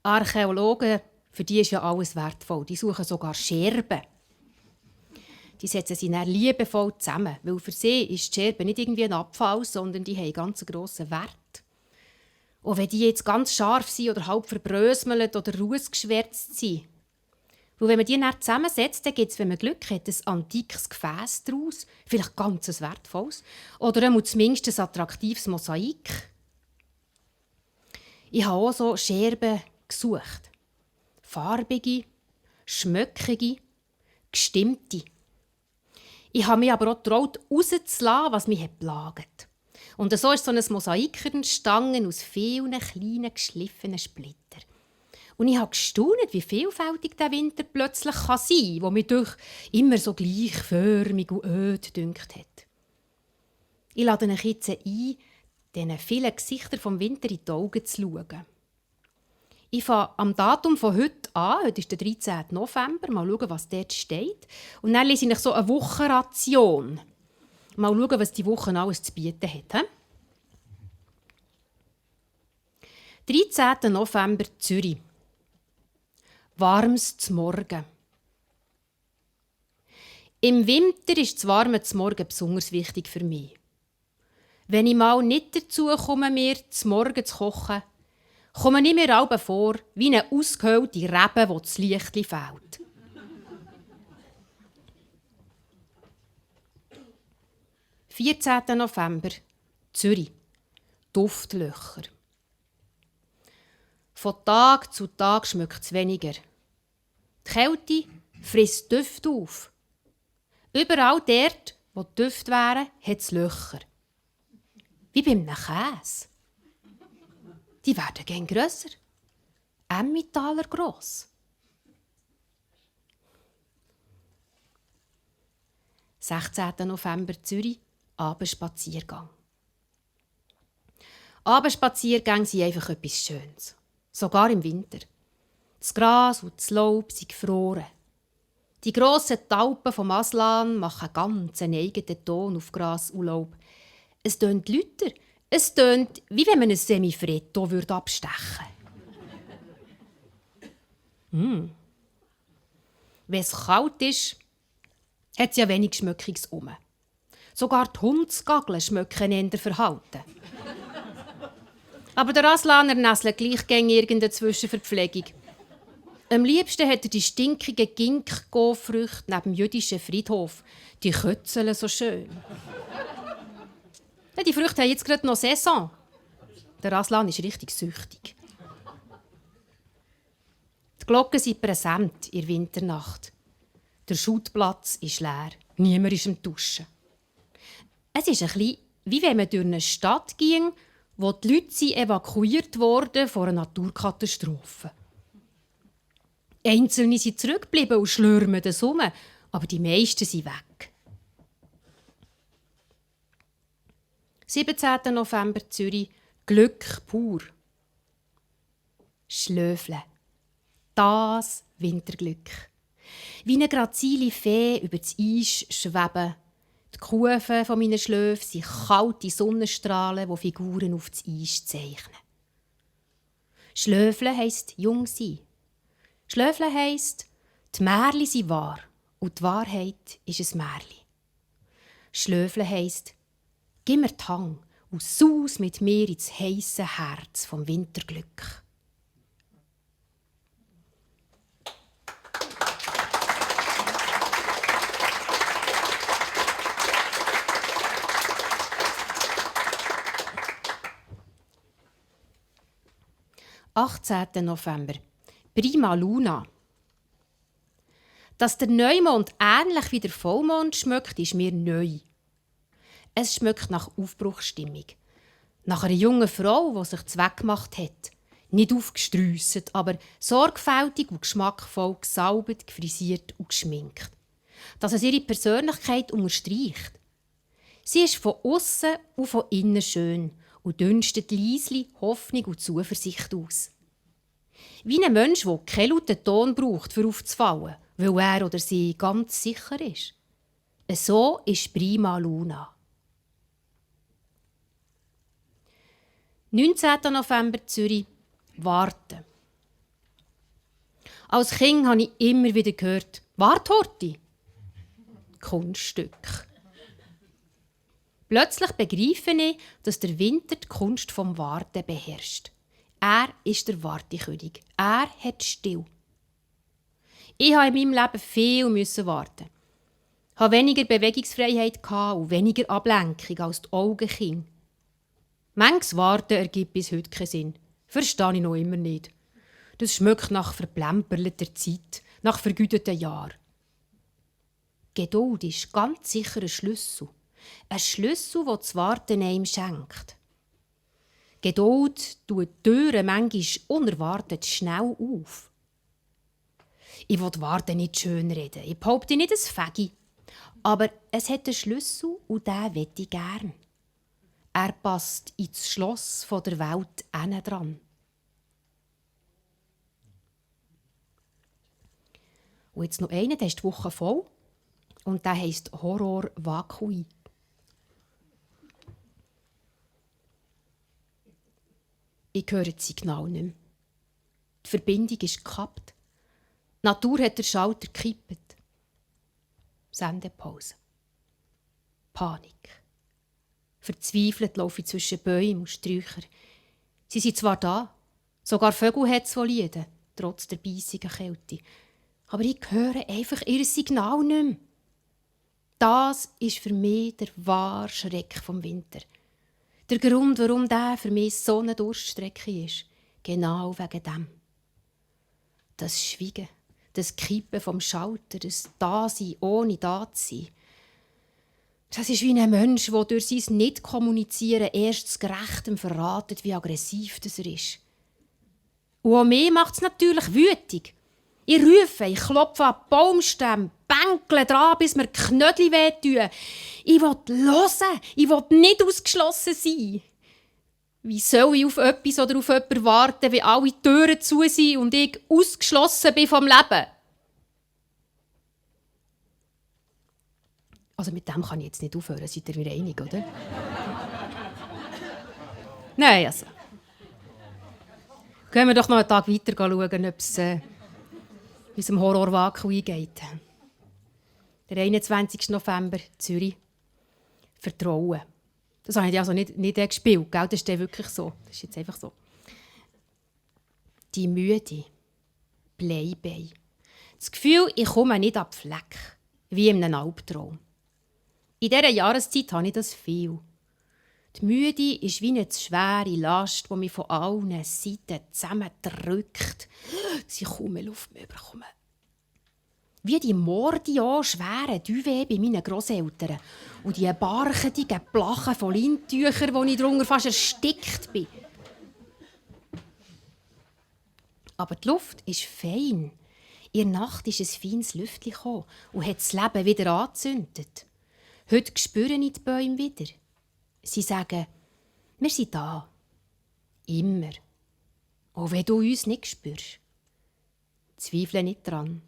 Archäologen, für die ist ja alles wertvoll. Die suchen sogar Scherben. Die setzen sie dann liebevoll zusammen, weil für sie ist die Scherbe nicht irgendwie ein Abfall, sondern die haben ganz grossen Wert. Und wenn die jetzt ganz scharf sind oder halb verbröselt oder rußgeschwärzt sind, weil wenn man die dann zusammensetzt, dann gibt es, wenn man Glück hat, ein antikes Gefäß daraus, vielleicht ganz ein wertvolles, oder zumindest ein attraktives Mosaik. Ich habe auch so Scherben gesucht. Farbige, schmöckige, gestimmte. Ich habe mich aber auch getraut, rauszulassen, was mich plagt. Und so ist so ein Mosaik entstanden aus vielen kleinen, geschliffenen Splittern. Und ich habe gestaunt, wie vielfältig der Winter plötzlich sein kann, der mich durch immer so gleichförmig und öd gedünkt hat. Ich lade euch jetzt ein, diesen vielen Gesichtern vom Winter in die Augen zu schauen. Ich fange am Datum von heute an, heute ist der 13. November, mal schauen, was dort steht. Und dann lese ich so eine Wochenration. Mal schauen, was die Woche alles zu bieten hat. 13. November, Zürich. Warmes Z'Morgen. Im Winter ist das warme Z'Morgen besonders wichtig für mich. Wenn ich mal nicht dazu komme, mir Z'Morgen zu kochen, komme ich mir alle vor wie eine ausgehöhlte Rebe, wo das Lichtli fehlt. «14. November, Zürich. Duftlöcher. Von Tag zu Tag schmeckt es weniger. Die Kälte frisst Düfte auf. Überall dort, wo die Düfte wären, hat es Löcher. Wie bei einem Käse. Die werden gern grösser. Emmentaler gross. 16. November, Zürich. Abendspaziergang. Abendspaziergänge sind einfach etwas Schönes. Sogar im Winter. Das Gras und das Laub sind gefroren. Die grossen Tauben vom Aslan machen ganz einen eigenen Ton auf Gras und Laub. Es tönt lauter. Es tönt, wie wenn man ein Semifreddo abstechen würde. Wenn es kalt ist, hat es ja wenig Schmückungs um. Sogar die Hundsgageln schmecken eher verhalten. Aber der Aslaner nässelt gleich gegen irgendeine Zwischenverpflegung. Am liebsten hat er die stinkigen Ginkgo-Früchte neben dem jüdischen Friedhof. Die kötzeln so schön. Die Früchte haben jetzt gerade noch Saison. Der Aslan ist richtig süchtig. Die Glocken sind präsent in der Winternacht. Der Schuttplatz ist leer. Niemand ist am Duschen. Es ist ein bisschen, wie wenn man durch eine Stadt ging, wo die Leute evakuiert wurden vor einer Naturkatastrophe. Einzelne sind zurückgeblieben und schlürmen das um, aber die meisten sind weg. 17. November, Zürich. Glück pur. Schlöfle. Das Winterglück. Wie eine grazile Fee über das Eis schweben. Die Kufen von meinen Schläfen sind kalte Sonnenstrahlen, die Figuren auf das Eis zeichnen. Schlöfle heisst jung sein. Schlöfle heisst, die Märli sind wahr und die Wahrheit ist ein Märli. Schlöfle heisst, gib mir die Hand und saus mit mir ins heisse Herz vom Winterglück. «18. November. Prima Luna. Dass der Neumond ähnlich wie der Vollmond schmeckt, ist mir neu. Es schmeckt nach Aufbruchsstimmung. Nach einer jungen Frau, die sich zweckgemacht hat. Nicht aufgestrüsset, aber sorgfältig und geschmackvoll gesalbt, gefrisiert und geschminkt. Dass es ihre Persönlichkeit unterstreicht. Sie ist von aussen und von innen schön und dünstet leislich Hoffnung und Zuversicht aus. Wie ein Mensch, der keinen lauten Ton braucht, um aufzufallen, weil er oder sie ganz sicher ist. So ist Prima Luna. 19. November, Zürich. Warten. Als Kind habe ich immer wieder gehört, «Wart, Horti!» Kunststück. Plötzlich begreife ich, dass der Winter die Kunst vom Warten beherrscht. Er ist der Wartekönig. Er hat still. Ich musste in meinem Leben viel warten. Ich hatte weniger Bewegungsfreiheit und weniger Ablenkung als die Augenkinder. Manches Warten ergibt bis heute keinen Sinn. Verstehe ich noch immer nicht. Das schmeckt nach verplemperter Zeit, nach vergüteten Jahren. Geduld ist ganz sicher ein Schlüssel. Ein Schlüssel, der das Warten einem schenkt. Geduld tut die Türen manchmal unerwartet schnell auf. Ich will Warten nicht schönreden. Ich behaupte nicht, es fege. Aber es hat einen Schlüssel und den will ich gern. Er passt ins Schloss der Welt dran. Und jetzt noch einen, der ist die Woche voll. Und der heisst Horror Vacui. Ich höre das Signal nicht mehr. Die Verbindung ist gekappt. Die Natur hat den Schalter gekippt. Sendepause. Panik. Verzweifelt laufe ich zwischen Bäumen und Sträuchern. Sie sind zwar da, sogar Vögel hat es lieden, trotz der beissigen Kälte. Aber ich höre einfach ihr Signal nicht mehr. Das ist für mich der wahre Schreck vom Winter. Der Grund, warum der für mich so eine Durststrecke ist. Genau wegen dem. Das Schweigen, das Kippen vom Schalter, das Dasein ohne da zu sein. Das ist wie ein Mensch, der durch sein Nicht-Kommunizieren erst das Gerechtem verratet, wie aggressiv das er ist. Und auch mich macht es natürlich wütig. Ich rufe, ich klopfe an die Baumstämme, bänkle dran, bis mir die Knödel wehtun. Ich will hören, ich will nicht ausgeschlossen sein. Wie soll ich auf etwas oder auf jemanden warten, wenn alle Türen zu sind und ich ausgeschlossen bin vom Leben? Also mit dem kann ich jetzt nicht aufhören, seid ihr mir einig, oder? Nein, also. Gehen wir doch noch einen Tag weiter schauen, ob es unserem Horror-Vacui geht. Der 21. November, Zürich. Vertrauen. Das habe ich also nicht gespielt, gell? Das ist dann wirklich so. Das ist jetzt einfach so. Die Müde. Playboy. Das Gefühl, ich komme nicht ab Fleck. Wie in einem Albtraum. In dieser Jahreszeit habe ich das viel. Die Müde ist wie eine schwere Last, die mich von allen Seiten zusammendrückt, dass ich kaum mehr Luft mehr bekomme. Wie die mordian-schweren Duvet bei meinen Grosseltern und die barchetigen Plachen von Lindtüchern, wo ich darunter fast erstickt bin. Aber die Luft ist fein. In der Nacht ist ein feines Lüftchen gekommen und hat das Leben wieder angezündet. Heute spüre ich die Bäume wieder. Sie sagen, wir sind da. Immer. Auch wenn du uns nicht spürst. Zweifle nicht dran.